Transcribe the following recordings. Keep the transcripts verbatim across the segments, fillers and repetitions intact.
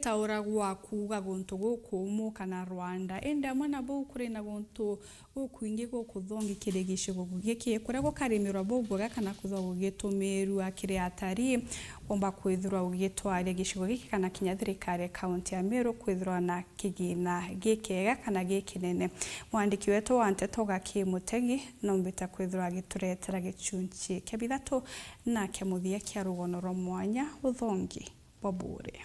tauragwa kuuga guntu gukuumu kana Rwanda. Indi amwe na buu, kuri na guntu gukwingi gukuthongi kiri gicigo giki, kuria gukarimirwa bubwega kana kwithirwa gugitumirua kiri atarii. Womba kwithirwa ugitwaria gicigo giki kana kinya thirikari ya kaunti ya Meru kwithirwa na kigina gikega kana gikinene. Mwandiki wetu wa nteto Gaki Mutegi nombite kwithirwa agituretera gicunci kia bithatu na kia muthia kia rugono rwa mwanya, uthongi bwa bure.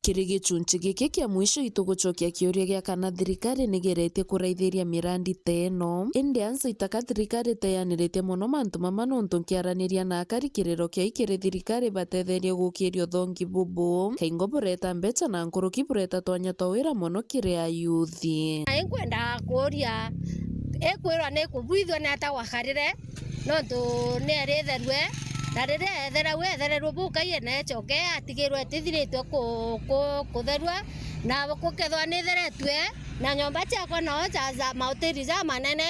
Kiri gicunci giki kia mwisho, itugucokia kiuria gia kana thirikari nigeretie kuraithiria mirandi ta ino. Indi ansa itaka thirikari teyaniritie mono mantu mama, nontu nkiaraniria na akari, kiriro kiai kiri thirikari batetherie gukiria uthongi bubu. Kaingo bureta mbeca na nkuruki bureta twanya twa wira mono kiri ayuthi. Nkwenda kuuria, ikwirwa ni kubwithua ni ata gwakarire? Nontu ni eritherue, na riria etherau, ethererue bukai, na ecoke atigirwe itithiritue ku-, ku-, kutherua, na gukethwa ni itheretue, na nyomba ciakwa nao ja, ja mautiri jamanene,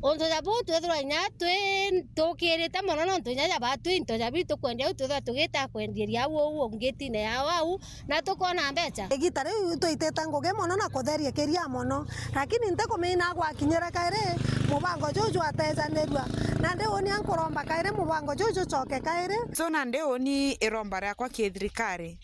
untu ja buu twithirwa inya twi-, tukirite mono, nontu inya ja batwi into ja bitu kwendia au, twithirwa tugita kwendieria au, au, au ngitine yao au, na tukona mbeca. Igita riu twaitite ngugi mono na kutheria kiria mono, lakini ntikumina gwakinyire kairi mubango juu jwatejanirua. Nandi uni ankuromba kairi mubango juu jucoke kairi. So nandi uni iromba riakwa ki thirikari,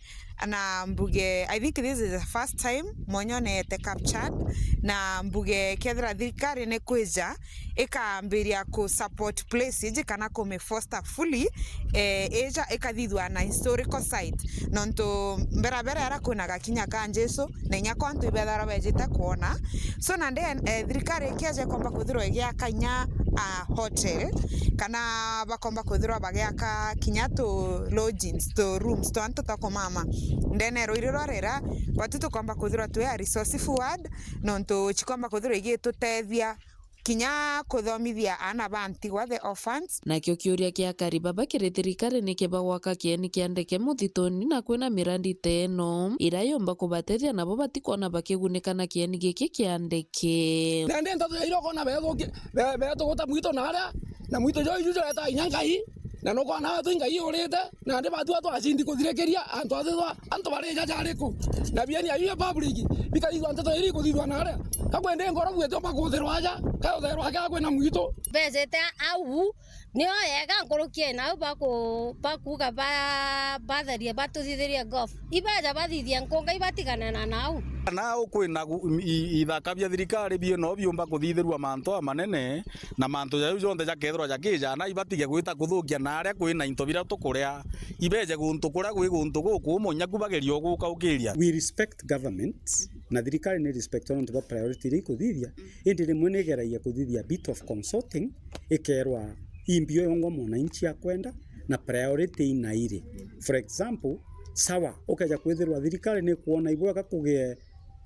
na mbuge, I think this is the first time mwenyone ete captured, na mbuge kethira thirikari ni kwija ikambiria ku support place iji kana kumi foster fully, eh, ija ikathithua na historical site. Nontu mbera mbera era kwina gakinya ka Jesu, na inya kwa antu ibethara bejite kwona. So, nandi, eh, thirikari ikeja ikomba kwithirwa igiaka inya, ah, hotel, kana bakomba kwithirwa bagiaka kinya tu lodgings, tu rooms, tu antu twa kumama. Ndene ya ruiri rwa rera, gwatu tukomba kwithirwa twi a resource forward, nontu cikomba kwithirwa igitutethia kinya kuthomithia aana ba ntigwa, the orphans. Nakio kiuria kia akari baba kiri thirikari ni kiba gwaka kieni kia ndeke muthituni na kwina mirandi ta ino iria yumba kubatethia nabo batikwona bakigunika na kieni giki kia ndeke. Nandi nteto ya iria ukona bethuki-, be-, betuguta mwitu na aria, na mwitu jo iju jureta inya Ngai, na nukwona wetu Ngai urite, nandi batu atwacindi kuthirikiria antu athithwa antu bari jaja ariku? Na bieni ayu ya public bikaigua nteto iri ikuthithwa na aria. Kakwende ngoro bwete bakuthirwa aja, kautherwa aja kwina mwitu. Bejete au, nio yega nkuruki ena au baku-, bakuga ba-, batherie batuthithirie golf. Ibeja bathithie nkunga ibatigane na nau. Na ukwina gu-, i-, ithaka bia thirikari bieno biumba kuthithirua mantu amanene, na mantu jau jonthe jakethirwa jakijana, ibatige gwita kuthukia na aria kwina into biria tukuria, ibeje guntu kuria gwi guntu gukumu, nyaku bageria o guka ukiria. We respect government, na thirikari ni respect nontu bwa priority iria ikuthithia, indi rimwe ni igeragia kuthithia bit of consulting, ikerwa imbio yongwa mwananchi akwenda, na priority ina iri. For example, sawa, ukeja kwithirwa thirikari ni kuona ibwega kugie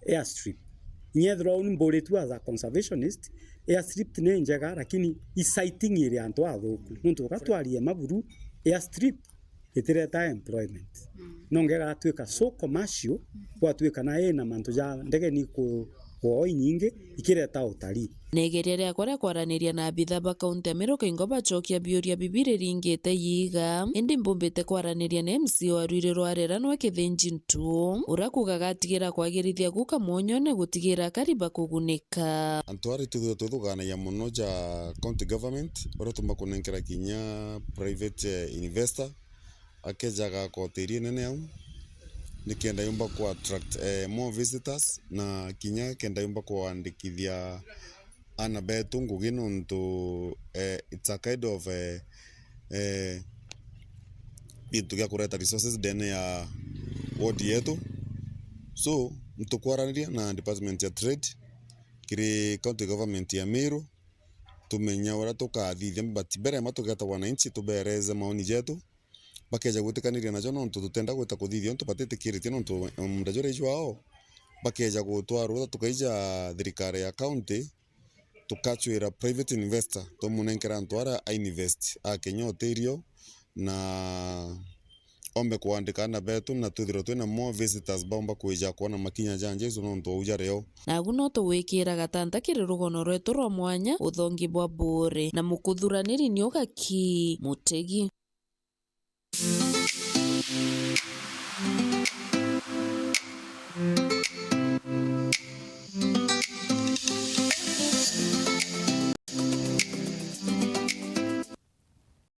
airstrip. Nyethirwa uni mburitu as a conservationist, airstrip ni njega, lakini i siting iri antu athuku. Nontu ugatwarie maburu, airstrip itireta employment. Mm. Nonga igatwika so commercial, gwatwika na ina mantu ja ndege ni ku-, kwoo inyingi, ikireta utalii. Na igeria riakwa ria kwaraniria na abitha ba kaunti ya Meru kaingo bacokia biuria bibi riringite yiga, indi mbumbite kwaraniria na M C A wa ruiri rwa rera nwe Kithinji Ntu, uria kuuga agatigira kwagirithia guka mwonyone gutigira akari bakugunika. Antu aria twithirwa twithuganagia mono ja county government, uria tumba kunenkera kinya private, eh, investor, akeja agaka hoteli inene au, nikenda yumba ku attract, eh, more visitors, na kinya kenda yumba kwandikithia aana betu ngugi, nontu, eh, it's a kind of, eh, eh, gintu gia kureta resources ndene ya ward yetu. So, ntukwaraniria na department ya trade kiri county government ya Meru, tumenya uria tukathithia, but mbere ma tugeta wananchi tubereze maoni jetu, bakeja gwitikaniria najo, nontu tutenda gwita kuthithia untu batitikiritie, nontu munda juria ijwao, bakeja gutwa rutha, tukaija thirikari ya county, tukacwira private investor, tumunenkera antu aria a invest, akenya hoteli iyo, na ombe kwandika ana betu na twithirwe twina more visitors baumba kwija kwona makinya ja Jesu nontu wau jari o. Nagu no tugwikira gatanta kiri rugono rwetu rwa mwanya, uthongi bwa Buuri, na mukuthuraniri ni Ugaki Mutegi.